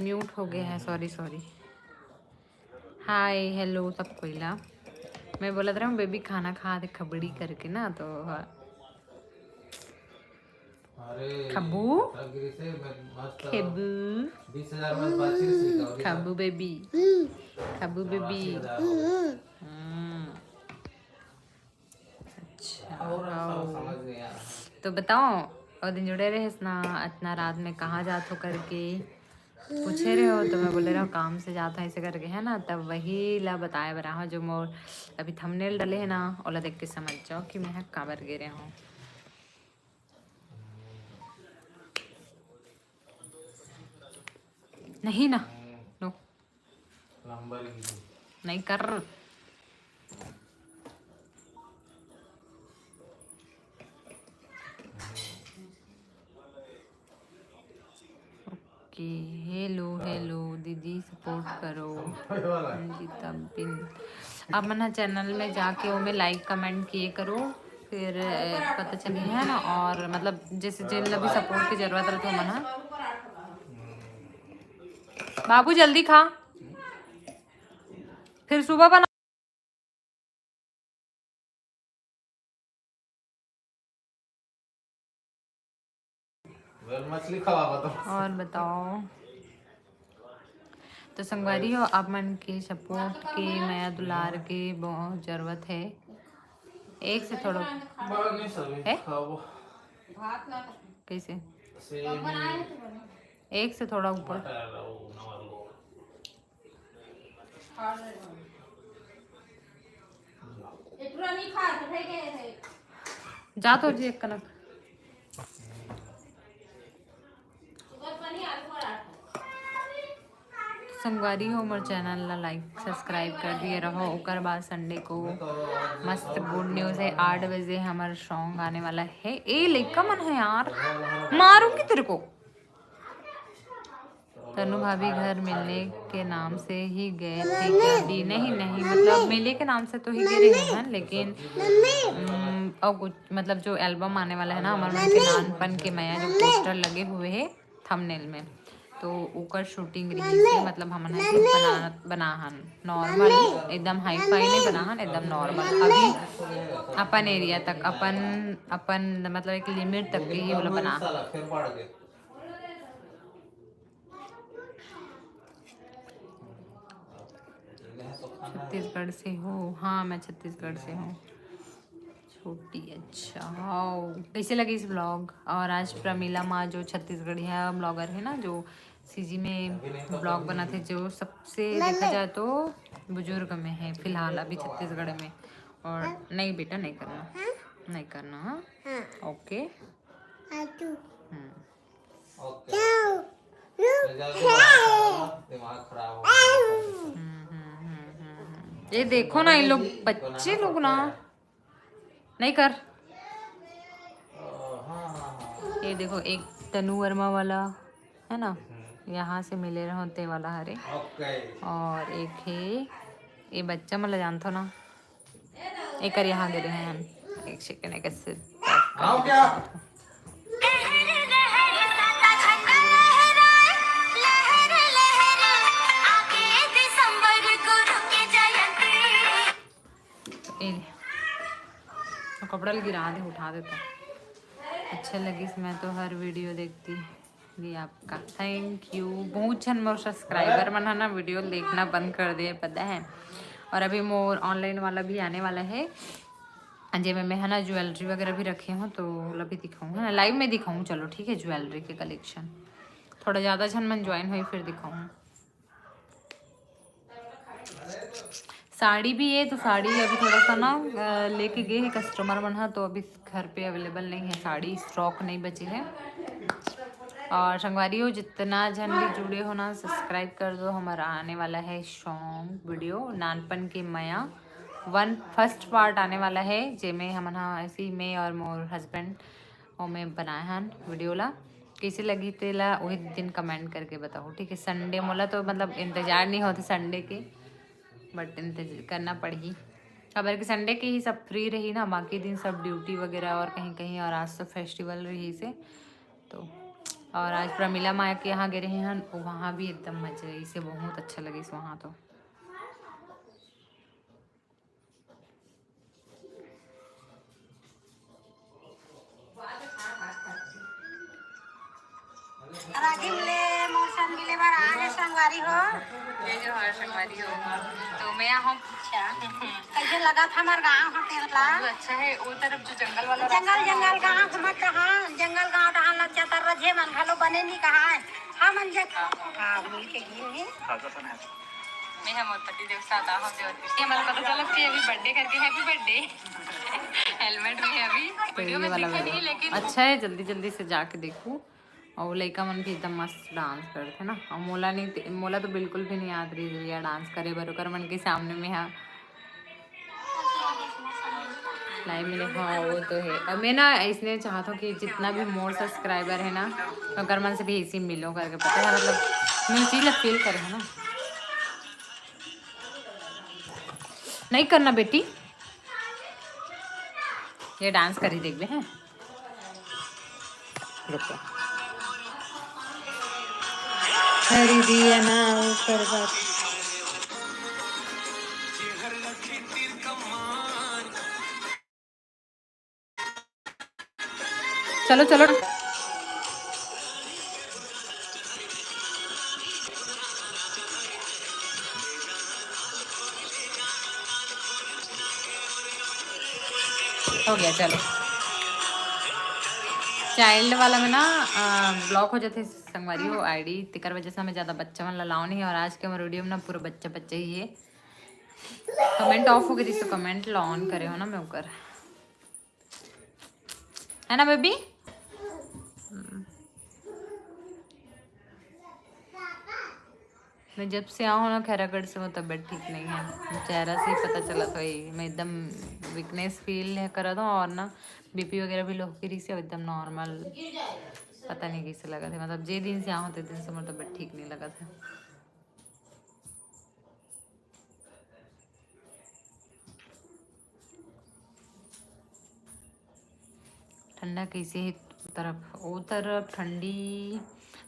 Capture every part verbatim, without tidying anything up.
Mute हो गया है, सॉरी सॉरी। हाय हेलो सब कोई ला। मैं बोलत रहूँ बेबी खाना खा दे खबड़ी करके ना, तो हाँ। अरे, खब्बू? खतरा गिरी से मैं मस्त खेबू। बीस हजार में बातचीत सीखा, और खब्बू बेबी। खब्बू बेबी। हजार हो गया। हम्म। अच्छा, और सब आओ। समझ नहीं आ रहा। तो बताओ, वो दिन जुड़े रहे ना, इतना रात में कहाँ जात हो करके पूछे रहे हो, तो मैं बोले रहो काम से जात हूँ ऐसे करके, है ना। तब वही ला बताए बर आहो, जो मोर अभी थंबनेल डाले है ना, ओला देख के समझ जाओ कि मैं काबर गे रहे हूँ। नहीं ना, नो। नहीं कर। ओके, हेलो हेलो दीदी, सपोर्ट करो। रंजीता बिन, आप मन चैनल में जाके ओमे लाइक कमेंट किए करो, फिर अ, पता चली, है ना। और मतलब जैसे जिन ला भी सपोर्ट की जरूरत रहे तो मन, बाबू जल्दी खा, फिर सुबह बना। मछली खवावा तो। और बताओ, तो संगवारी हो, आप मन के सपोर्ट के, मया दुलार के बहुत जरूरत है। एक से थोड़ा बड़ा नहीं सभी है? खाओ। कैसे? सेमी। एक से थोड़ा ऊपर। मटर, वो नमक। जा तो जी एक कनक। संगवारी हो, मोर चैनल ला लाइक सब्सक्राइब कर दिए रहो। ओकर बाद संडे को मस्त गुड न्यूज़ है, आठ बजे हमर सॉन्ग आने वाला है। ए लइका मन है यार, मारूंगी तेरे को। तनु भाभी घर मिलने के नाम से ही गए थे क्या दी? नहीं नहीं, मतलब मिले के नाम से तो ही गे रहे हैं, लेकिन हम्म, और कुछ मतलब जो एल्बम आने वाला है ना, हमर मन के नानपन के मया जो पोस्टर लगे हुए है थंबनेल में, तो ओकर शूटिंग रही से, मतलब हमन ह सिर्फ बना बना हन नॉर्मल, एकदम हाई फाई नहीं बना हन, एकदम नॉर्मल। अभी अपन एरिया तक, अपन अपन मतलब एक लिमिट तक के ही ओला बना। छत्तीसगढ़ से हो? हाँ, मैं छत्तीसगढ़ से हूँ। छोटी, अच्छा, हाँ। कैसे लगी इस ब्लॉग? और आज प्रमिला माँ जो छत्तीसगढ़िया ब्लॉगर है ना, जो सीजी में ब्लॉग बनाथे, जो सबसे देखा जाए तो बुजुर्ग में है फिलहाल अभी छत्तीसगढ़ में। और नहीं बेटा, नहीं करना, नहीं करना, हाँ? ओके। हम्म। ओके। दिमाग खराब हो गया। हम्म, हम्म, हम्म, हम्म, हम्म। ये देखो ना, ये लोग, बच्चे लोग ना, नहीं कर। ये देखो, एक तनु वर्मा वाला है ना, यहाँ से मिले रहो ते वाला हरे। ओके। और एक है, ये बच्चा मन ला जानथो ना, एकर यहाँ गे रहे हन। एक सेकंड, एकर से आओ क्या? ए, वो कपड़ा ल गिरा दे, उठा देता। अच्छा लगिस, मैं तो हर वीडियो देखती। जी, आपका थैंक यू। बहुत झन मोर सब्सक्राइबर मन है ना, वीडियो देखना बंद कर दिए, पता है। और अभी मोर ऑनलाइन वाला भी आने वाला है, जेमे मैं है ना ज्वेलरी वगैरह भी रखे हूँ, तो ओला भी दिखाऊँ, है ना, लाइव में दिखाऊँ। चलो ठीक है, ज्वेलरी के कलेक्शन थोड़ा ज़्यादा झन मन ज्वाइन होई, फिर दिखाऊँ। साड़ी भी है, तो साड़ी अभी थोड़ा सा ना अ, लेके गए हैं कस्टमर मन हा, तो अभी घर पे अवेलेबल नहीं है साड़ी, स्टॉक नहीं बचे है। और संगवारी हो, जितना झन भी जुड़े हो ना, सब्सक्राइब कर दो। हमारा आने वाला है सॉन्ग वीडियो नानपन के मया वन, फर्स्ट पार्ट आने वाला है, जेमे हमन हा ऐसे ही, मैं और मोर हस्बैंड, ओमे बनाए हन वीडियो ला। कैसे लगी तेला वही दिन कमेंट करके बताओ, ठीक है। संडे मोला तो मतलब इंतजार नहीं होता संडे के, बट इंतजार करना पड़ही, काबर कि संडे के ही सब फ्री रही ना, बाकी दिन सब ड्यूटी वगैरह और कहीं कहीं, और आज तो फेस्टिवल रही से, तो और आज प्रमिला माँ के यहाँ गे रहे हन, वहाँ भी एकदम मजा आइस, बहुत अच्छा लगिस वहाँ तो। राजिम ले मोर संग मिले बर आए हे संगवारी हो। जय जोहार संगवारी हो। तो मैं यहाँ, अच्छा, कैसे लगत हमर गाँव ह तेला? अच्छा है, वो तरफ जो जंगल वाला जंगल, रास्ता है, जंगल वो गाँव तरफ। हमर, हाँ, जंगल गाँव डहान लग जाता, रजे मन घलो बने नहीं कहा है। हाँ, मन जग, हाँ, हाँ, मिल के घूम ही। मैं हम और पति देव साथ आहो देवती। ये हमारा पता चला कि अभी बर्थडे करके, हैप्पी बर्थडे। हेलमेट में है अभी, तो वीडियो ये में वाला दिखा नहीं, वीडियो लेकिन अच्छा है, जल्दी जल्दी से जाके देखो। और लइका मन भी एकदम मस्त डांस करथे ना। और मोला नहीं, मोला तो बिल्कुल भी नहीं याद रही भैया डांस करे बर ओकर मन के सामने में। हाँ, लाइव मिले, हाँ, वो तो है। और मैं ना इसने चाहत हूँ कि जितना भी मोर सब्सक्राइबर है ना, ओकर मन से भी इसी मिलो करके, पता है, मतलब, मैं चीज ला फील करे है ना। नहीं करना बेटी, ये डांस करी देखबे हैं। रुको। हरी दिया ना ऊपर बात। चलो, चलो। हो गया, चलो। चाइल्ड वाला में ना, आ, ब्लॉक हो जाते संगवारी हो आईडी, तेकर वजह से मैं ज्यादा बच्चा मन ला लाओ नहीं। और आज के हमर वीडियो में ना पूरा बच्चा बच्चा ही है। कमेंट ऑफ हो गई थी, तो कमेंट ला ऑन करे हो ना मैं ओकर, है ना बेबी? हम्म। मैं जब से आऊँ ना खैरागढ़ से, वो तबीयत ठीक नहीं है। चेहरा से ही पता चला, तो ये मैं एकदम वीकनेस फील है करा था, और ना बीपी वगैरह भी लो के रही से एकदम नॉर्मल, पता नहीं कैसे लगा था। मतलब जे दिन से आऊँ, ते दिन से मोर तबीयत ठीक नहीं लगा था। ठंडा कैसे है तरफ? ओ तरफ ठंडी।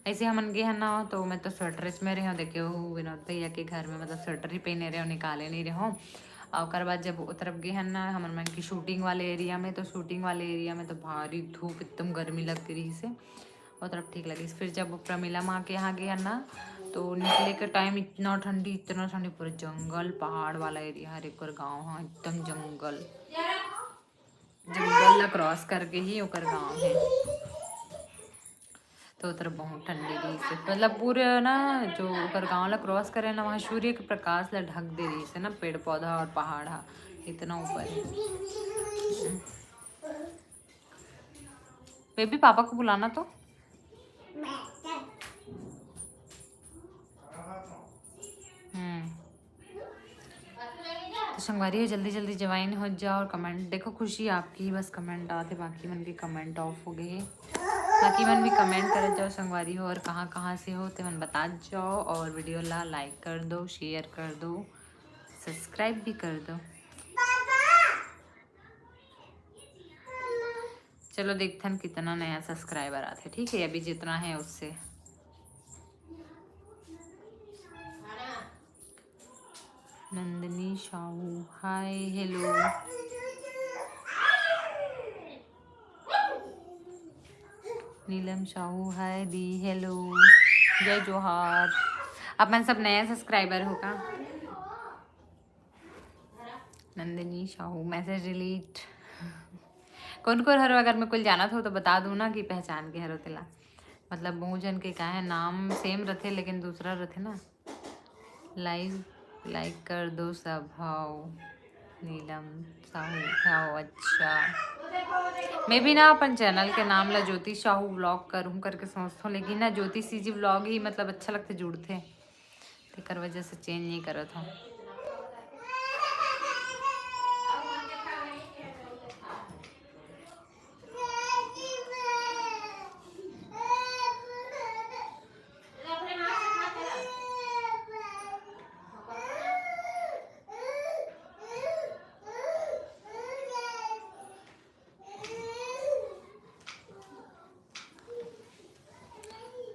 ऐसे हमन गे हन ना, तो मैं तो स्वेटर में रहे हूँ। देखे हो विनोद भैया के घर में, मतलब, स्वेटर ही पहने रहे हूँ, निकाले नहीं रहे हूँ। और ओकर बाद जब ओ तरफ गे हन ना, हमन मन की शूटिंग वाले एरिया में, तो शूटिंग वाले एरिया में तो भारी धूप, एकदम गर्मी लग रही से, ओ तरफ ठीक लगिस। फिर जब प्रमिला माँ के यहाँ गे हन ना, तो निकले के टाइम इतना ठंडी, इतना ठंडी, पूरा जंगल, पहाड़ वाला एरिया हर एक गाँव है, एकदम जंगल। जंगल ला क्रॉस करके ही ओकर गांव है। तो उधर बहुत ठंडी रही से, मतलब, पूरे ना, जो ओकर गांव ला क्रॉस करे ना, वहाँ सूर्य के प्रकाश ला ढक दे रही से ना, पेड़ पौधा और पहाड़ हा इतना ऊपर है। बेबी, पापा को बुलाना तो। हम्म। तो संगवारी हो, जल्दी जल्दी ज्वाइन हो जाओ और कमेंट। देखो, खुशी आपकी बस कमेंट आते, बाकी मन के कमेंट ऑफ हो गए। बाकी मन भी कमेंट कर जाओ संगवारी हो, और कहाँ कहाँ से हो ते मन बता जाओ, और वीडियो ला लाइक कर दो, शेयर कर दो, सब्सक्राइब भी कर दो। चलो, देखथन कितना नया सब्सक्राइबर आथे, ठीक है? अभी जितना है उससे। नंदिनी साहू, हाय, हेलो। नीलम साहू, हाय दी, हेलो। जय जोहार। अपन सब नया सब्सक्राइबर हो का? Nandini Sahu, message delete. कौन कौन हरो, अगर मैं कुल जानत हो तो बता दूँ ना कि पहचान के हरो तेला। मतलब, बहुत जन के का है, नाम सेम रथे लेकिन दूसरा रथे ना। लाइव लाइक कर दो सब। हाओ, नीलम साहू, हाओ, अच्छा। मैं भी ना अपन चैनल के नाम ला ज्योति साहू व्लॉग करूँ करके सोचथों, लेकिन ना ज्योति सीजी व्लॉग ही, मतलब, अच्छा लगथे, जुड़थे, तेकर वजह से चेंज नहीं करत हूँ।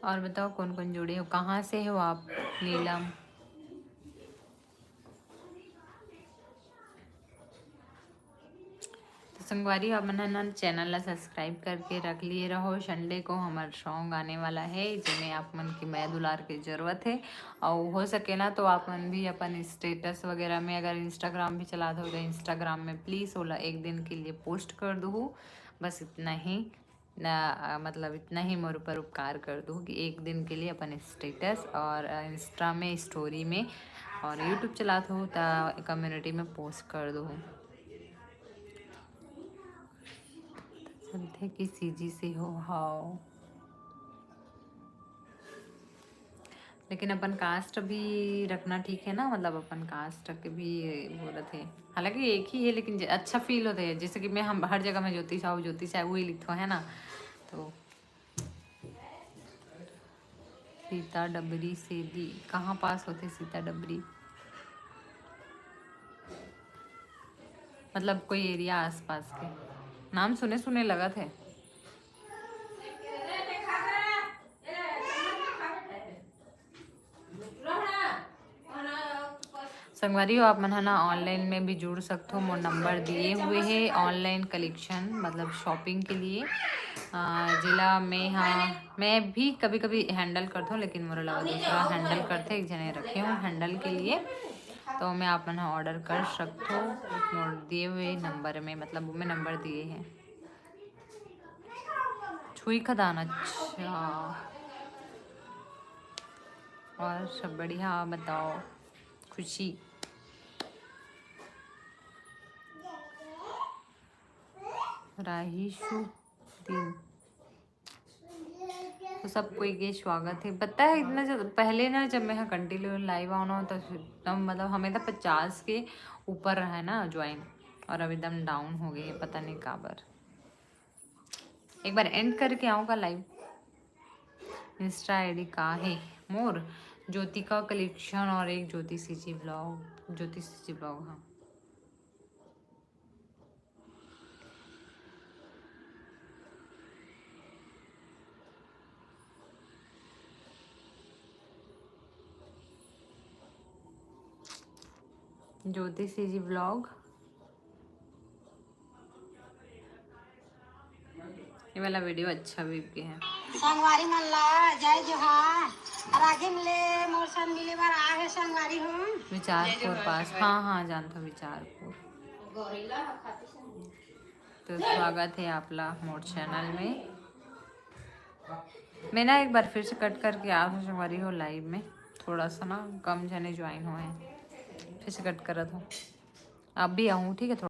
और बताओ, कौन कौन जुड़े हो, कहाँ से हो आप? नीलम। तो संगवारी हो, आप मन ह ना चैनल ला सब्सक्राइब करके रख लिए रहो। संडे को हमर सॉन्ग आने वाला है, जेमे आप मन के मया दुलार के जरूरत है। और हो सके ना तो आप मन भी अपन स्टेटस वगैरह में, अगर इंस्टाग्राम भी चलात हो तो इंस्टाग्राम में प्लीज ओला एक दिन के लिए पोस्ट कर दो। बस इतना ही ना, अ, मतलब इतना ही मोर ऊपर उपकार कर दो कि एक दिन के लिए अपन स्टेटस और, अ, इंस्टा में स्टोरी में और यूट्यूब चलात हो तो कम्युनिटी में पोस्ट कर दो। चलते कि सीजी से हो, हाओ। लेकिन अपन कास्ट भी रखना ठीक है ना, मतलब अपन कास्ट के भी बोलत है, हालांकि एक ही है, लेकिन ज-, अच्छा फील होता है। जैसे कि मैं, हम हर जगह में ज्योति साहू, ज्योति साहू ही लिखते हैं ना, तो सीता डबरी से दी कहाँ पास होते? सीता डबरी मतलब कोई एरिया आसपास के नाम सुने सुने लगत है। संगवारी हो, आप मन ह ना ऑनलाइन में भी जुड़ सकथो। मोर नंबर दिए हुए है ऑनलाइन कलेक्शन मतलब शॉपिंग के लिए, अ, जेला मैं हा मैं भी कभी कभी हैंडल करथो, लेकिन मोर अलावा दूसरा हैंडल करथे, एक जने रखे हो हैंडल के लिए, तो मैं आप मन ह ऑर्डर कर सकथो मोर दिए हुए नंबर में, मतलब वो में नंबर दिए है। छुई खदान, अच्छा। और सब बढ़िया, बताओ खुशी। राहिशु दिन। तो सब कोई के स्वागत है। पता है इतना जब पहले ना, जब मैं कंटिन्यू लाइव आना होता तो एकदम मतलब हमें तो पचास के ऊपर रहा है ना ज्वाइन, और अब एकदम डाउन हो गई है, पता नहीं काबर। एक बार एंड करके आऊँगा लाइव। इंस्टा आईडी का है मोर? ज्योतिका कलेक्शन और एक ज्योति सीजी ब्लॉग, ज्योति सीजी ब्लॉग। हाँ, ज्योति सीजी ब्लॉग। ये वाला वीडियो अच्छा भी है। संगवारी मन ला जय जोहार। और आगे मिले मोर संग मिले बार आ है संगवारी हूँ। विचारपुर पास, हाँ हाँ जानता हूँ विचारपुर। तो स्वागत है आपला मोर चैनल में। मैं ना एक बार फिर से कट करके आ हूँ संगवारी हो लाइव में, थोड़ा सा ना कम जने ज्वाइन हुए हैं, फिर से कट करत हूँ। आप भी आऊँ, ठीक है, थोड़ा